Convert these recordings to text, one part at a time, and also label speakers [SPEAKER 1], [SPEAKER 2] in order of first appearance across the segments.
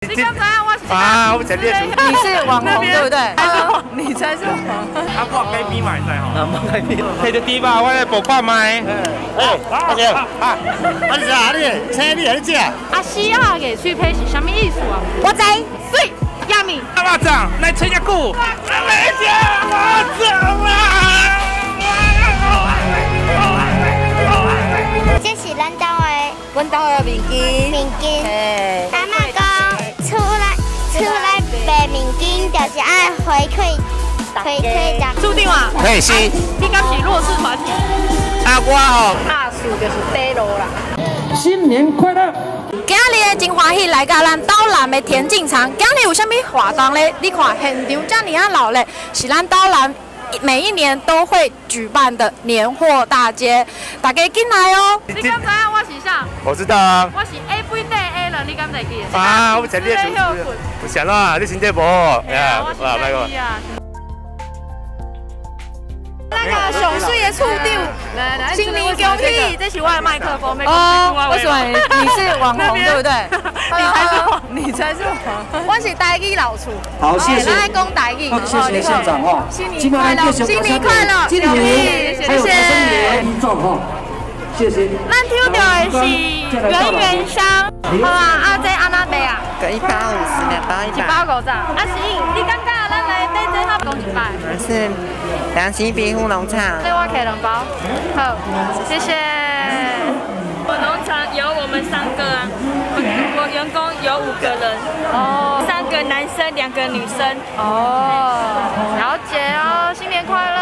[SPEAKER 1] 你敢知影我是？
[SPEAKER 2] 啊，我前你
[SPEAKER 3] 你是网红对不对？你才是网红。
[SPEAKER 2] 啊，我改变嘛会使吼。
[SPEAKER 4] 啊，无改变。
[SPEAKER 2] 摕著猪肉，我来报看觅。
[SPEAKER 5] 哎，阿姐，啊，啊你啥？你请你来食？
[SPEAKER 1] 啊，死仔月喙皮是啥物意思啊？
[SPEAKER 6] 我知。
[SPEAKER 1] 水，亚米。
[SPEAKER 2] 阿肉粽，来吹只久。啊，没食，我走啦。
[SPEAKER 6] 这是咱兜的，
[SPEAKER 3] 阮兜的面筋。
[SPEAKER 6] 面筋。阿嬷讲，厝内厝内卖面筋，就是爱回馈回馈大家。
[SPEAKER 1] 注定啊？
[SPEAKER 5] 嘿，是。
[SPEAKER 1] 你敢是弱势团体？
[SPEAKER 5] 啊，我吼。
[SPEAKER 3] 阿树就是底路啦。
[SPEAKER 7] 新年快乐！
[SPEAKER 3] 今日真欢喜来到咱斗南的田径场。今日有啥物活动咧？你看现场遮尔啊热闹，是咱斗南每一年都会举办的年货大街，大家进来哦！
[SPEAKER 1] 你敢知影我是啥？
[SPEAKER 2] 我知道啊。
[SPEAKER 1] 我是 A V 底 A 人，你敢会记得？
[SPEAKER 2] 啊，我前日主持。有啥啦？你身体无好？
[SPEAKER 1] 啊，我身体啊。那个上水的处长，新年恭喜！这是我的麦克风。
[SPEAKER 3] 哦，为什么你是网红对不对？
[SPEAKER 1] 你才是网，
[SPEAKER 3] 你才是网红。我是台语老处。
[SPEAKER 7] 好，谢谢。
[SPEAKER 3] 咱爱讲台语。
[SPEAKER 7] 谢谢县长哦。
[SPEAKER 3] 新年快乐，新年快乐，
[SPEAKER 7] 谢谢。还有财神爷哈，谢谢。
[SPEAKER 1] 咱抽到的是圆圆香，好啊，啊这按怎卖啊？
[SPEAKER 4] 各1包50，两包100。
[SPEAKER 1] 一包50。啊是，你感觉咱来买这较讲一摆？
[SPEAKER 4] 是良心庇护农场。
[SPEAKER 1] 这我摕两包，好，谢谢。
[SPEAKER 8] 我农场有我们3个啊，我员工有5个人，哦，3个男生，2个女生。
[SPEAKER 1] 哦，了解哦，新年快乐，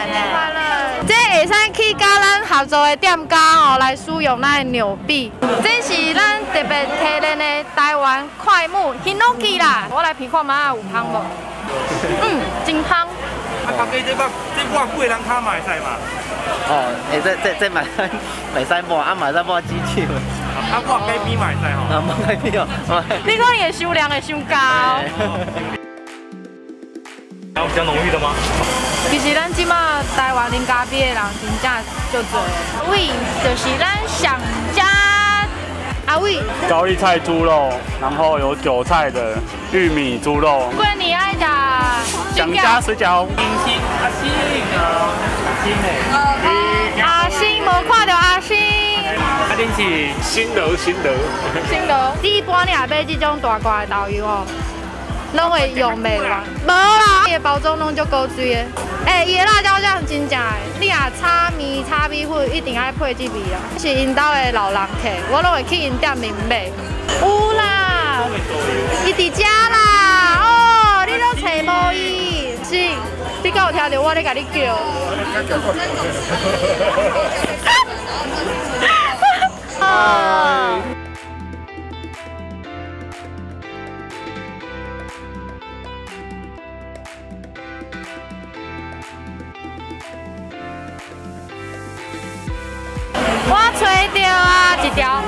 [SPEAKER 1] 新年快乐。这会使去佮咱合作的店家哦来使用咱的纽币，这是咱特别提炼的台湾快木 Hinoki 啦。我来闻看觅有香无？嗯，真香。
[SPEAKER 2] 啊，头家这这抹几个人跤嘛会使嘛？
[SPEAKER 4] 哦，欸，这买买使抹，啊，买使抹机器。
[SPEAKER 2] 啊，抹改变嘛会使吼？
[SPEAKER 4] 啊，抹改变哦。
[SPEAKER 1] 你可能会收量会伤高。
[SPEAKER 2] 有比较浓郁的吗？
[SPEAKER 1] 其实咱这马台湾啉咖啡的人真正足济，伟就是咱上家阿伟。
[SPEAKER 9] 高丽菜猪肉，然后有韭菜的玉米猪肉。
[SPEAKER 1] 过年爱食。
[SPEAKER 9] 蒋家水饺。
[SPEAKER 2] 阿星啊，阿星嘞。
[SPEAKER 1] 阿星无看到阿星。
[SPEAKER 2] 啊，恁是
[SPEAKER 9] 新楼新楼。
[SPEAKER 1] 新楼，你一般你若买这种大罐的豆油哦，拢会用袂完。无啦，伊的包装拢足古锥的。欸，伊的辣椒酱真正的，你若炒面、炒米粉，一定爱配这味啊。是𪜶兜的老人客，我拢会去𪜶店面买。有啦，伊伫遮啦，哦，你拢找无伊，是，你敢有听到我咧共你叫？哦。我揣著啊，一条。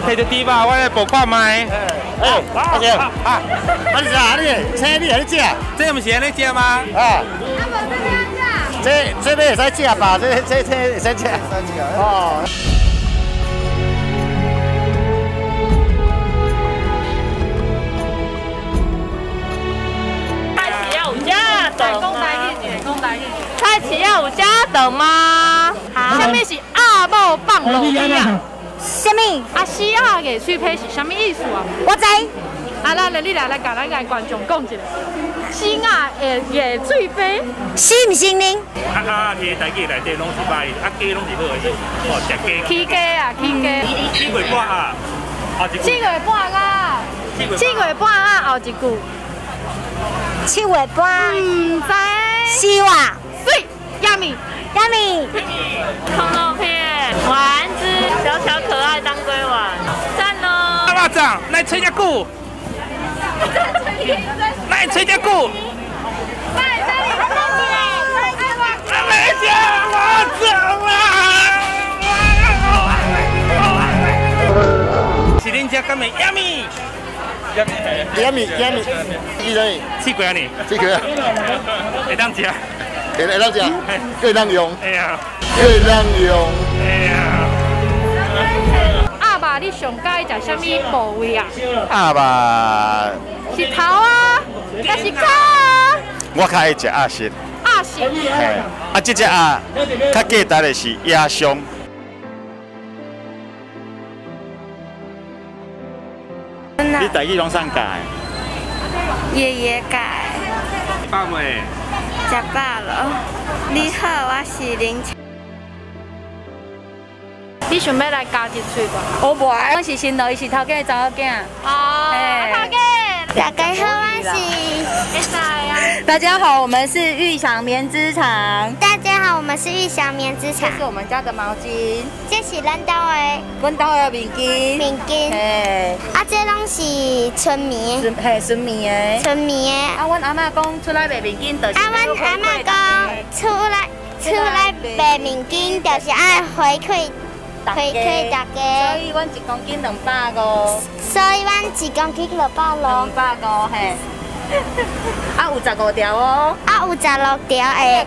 [SPEAKER 2] 摕著猪肉，我来报看觅。
[SPEAKER 5] 哎，阿姐，啊，啊你啥？你请你来食？
[SPEAKER 2] 这毋是按呢食吗？
[SPEAKER 5] 啊。
[SPEAKER 6] 啊无这安怎？
[SPEAKER 5] 这会使食吧？这会使食。哦。
[SPEAKER 8] 菜市要有食饭
[SPEAKER 1] 讲台语，讲台语。
[SPEAKER 8] 菜市要有食饭吗？
[SPEAKER 1] 啥物是阿某放落去啊？
[SPEAKER 6] 啥物？
[SPEAKER 1] 啊，死仔月喙皮是啥物意思啊？
[SPEAKER 6] 我知。
[SPEAKER 1] 啊，咱来，你来来，共咱个观众讲一下。死仔的月喙皮，
[SPEAKER 6] 是毋是恁？
[SPEAKER 2] 啊啊！伫台语内底拢是歹，啊鸡拢是好的，哦，食鸡。
[SPEAKER 1] 起鸡啊，起鸡。
[SPEAKER 2] 7月半啊，后一句。
[SPEAKER 1] 7月半啊，7月半啊，后一句。
[SPEAKER 6] 7月半。
[SPEAKER 1] 毋知。
[SPEAKER 6] 是哇。
[SPEAKER 1] 水，亚米，
[SPEAKER 6] 亚米。
[SPEAKER 8] 空肉片、丸子、小巧可爱当归丸，赞哦！
[SPEAKER 2] 阿肉粽，来吹只久。来吹只久。来，没食，我走啦！是恁遮敢会亚米？
[SPEAKER 5] 亚米亚米，记得。
[SPEAKER 2] 试过啊你？
[SPEAKER 5] 试过啊。
[SPEAKER 2] 会当食？
[SPEAKER 5] 会当食，会当用。
[SPEAKER 2] 哎呀。
[SPEAKER 5] 会当用。
[SPEAKER 2] 哎呀。
[SPEAKER 1] 阿爸，你你上喜歡食啥物部位啊？
[SPEAKER 10] 鴨肉。
[SPEAKER 1] 是頭啊，還是腳啊？
[SPEAKER 10] 我較愛食鴨舌。
[SPEAKER 1] 鴨舌。
[SPEAKER 10] 嘿，啊，這隻鴨較價值的是鴨胸。你台語攏啥教的？
[SPEAKER 6] 爺爺教的。
[SPEAKER 2] 飽未？
[SPEAKER 6] 食飽了。你好，我是林。
[SPEAKER 1] 你想欲來加一喙無？
[SPEAKER 11] 我無愛，我是新郎，伊是頭家的查某囝。
[SPEAKER 1] 哦，頭家。
[SPEAKER 6] 大家好，我是。
[SPEAKER 11] 大家好，我們是玉祥棉織廠。
[SPEAKER 6] 大家好，我們是玉祥棉織廠。
[SPEAKER 11] 這是我們家的毛巾。
[SPEAKER 6] 這是咱兜的。
[SPEAKER 11] 阮兜的面巾。
[SPEAKER 6] 面巾。
[SPEAKER 11] 嘿。
[SPEAKER 6] 啊，這攏是純棉的。
[SPEAKER 11] 嘿，純棉的。
[SPEAKER 6] 純棉的。
[SPEAKER 11] 啊，阮阿嬤講出來賣面巾，就是。
[SPEAKER 6] 啊，阮阿嬤講出來賣面巾，就是愛回饋。回饋大家，
[SPEAKER 11] 所以阮1公斤250。
[SPEAKER 6] 所以阮1公斤250。
[SPEAKER 11] 250嘿。啊，有15條哦。
[SPEAKER 6] 啊，有16條的。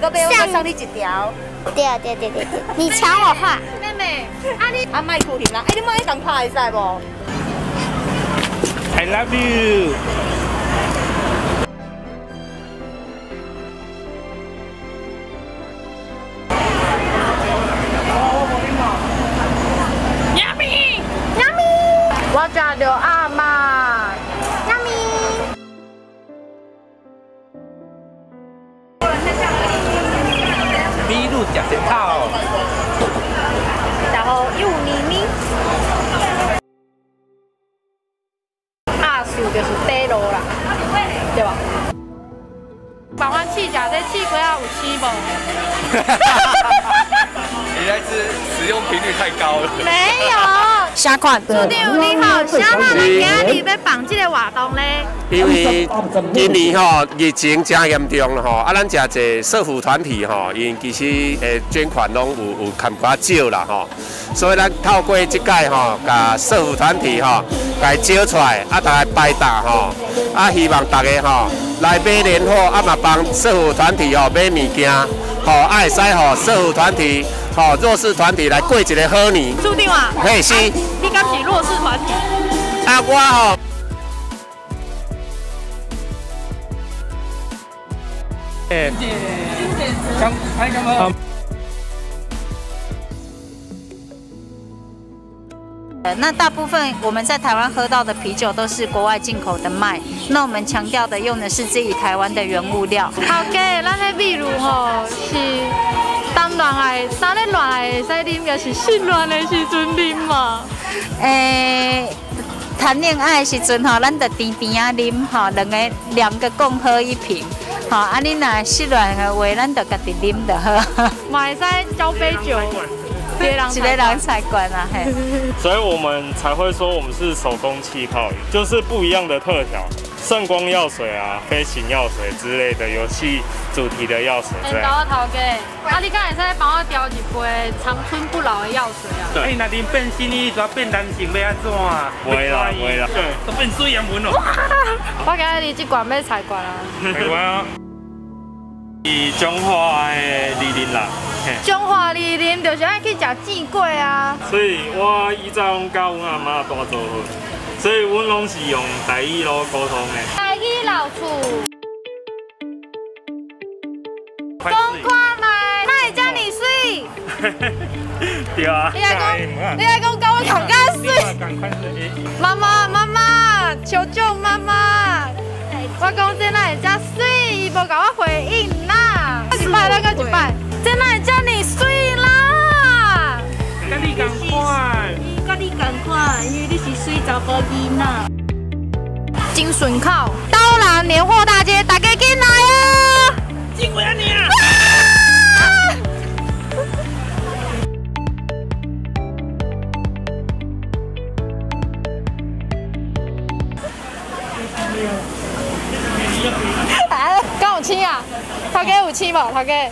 [SPEAKER 11] 我送你一條。
[SPEAKER 6] 對對對對對，你搶我話。
[SPEAKER 1] 妹妹，啊你
[SPEAKER 11] 啊莫苦啦，哎你莫去共拍會使無
[SPEAKER 2] ？I love you。
[SPEAKER 1] 我食著鸭肉，yummy。
[SPEAKER 2] 美女食舌头，
[SPEAKER 1] 然後幼咪咪。鴨舌就是底路啦，對吧？幫阮試食這試過仔有刺無？
[SPEAKER 12] 你那只使用頻率太高了。
[SPEAKER 1] 沒有。啥款？处长你好，啥人咱今日欲办这个活动呢？
[SPEAKER 13] 因為今年吼疫情真嚴重啦吼，啊，咱誠濟社福團體吼，𪜶其實捐款攏有欠較少啦吼，所以咱透過這屆吼，共社福團體吼，共招出來，啊，大家排檔吼，啊，希望大家吼來買年貨，啊嘛幫社福團體吼買物件，吼，啊會使吼社福團體。吼，弱勢團體來過一個好年。
[SPEAKER 1] 處長啊，
[SPEAKER 13] 嘿是。
[SPEAKER 1] 你敢是弱勢團體？
[SPEAKER 13] 啊，我吼。
[SPEAKER 12] 欸，
[SPEAKER 14] 那大部分我們在台灣喝到的啤酒都是國外進口的麥，那我們強調的用的是自己台灣的原物料。
[SPEAKER 1] 頭家，咱的秘魯吼是談戀愛，談咧戀愛會使啉，也是失戀的時陣啉嘛。
[SPEAKER 14] 欸，談戀愛的時陣吼，咱就甜甜仔啉吼，兩個共喝一瓶。吼，啊你若失戀的話，咱就家己啉就好。
[SPEAKER 1] 嘛會使交杯酒。
[SPEAKER 14] 一个人菜館啊，嘿。
[SPEAKER 9] 所以我們才會說我們是手工氣泡飲，就是不一樣的特調，聖光藥水啊、飛行藥水之類的遊戲主題的藥水。
[SPEAKER 1] 欸，頭家，啊，你敢會使幫我調一杯長春不老的藥水啊？
[SPEAKER 2] 對。欸，若啉變身，你煞變男性欲按怎啊？
[SPEAKER 9] 袂啦，袂啦，對，
[SPEAKER 2] 都變水岩文咯。
[SPEAKER 1] 我今日這罐欲菜罐啊。
[SPEAKER 9] 菜罐啊。是彰化的二林啦。
[SPEAKER 1] 彰化二林就是愛去食煎粿啊。
[SPEAKER 9] 所以我以前攏佮阮阿嬤住做伙，所以阮攏是用台語囉溝通的。
[SPEAKER 1] 台語老厝。講看覓，哪會遮爾媠？
[SPEAKER 9] 對啊。
[SPEAKER 1] 你愛講，佮我仝較媠。媽媽，媽媽，求救媽媽！我講這哪會遮媠，伊無共我回應啦。一擺，咱閣一擺。這哪會遮爾媠啦？
[SPEAKER 2] 佮你仝款，
[SPEAKER 8] 佮你仝款，因為你是媠查埔囡仔。
[SPEAKER 1] 真順口，斗南年貨大街，大家緊來啊！
[SPEAKER 2] 真過按呢啊！
[SPEAKER 1] 敢有青啊？頭家有青無？頭家。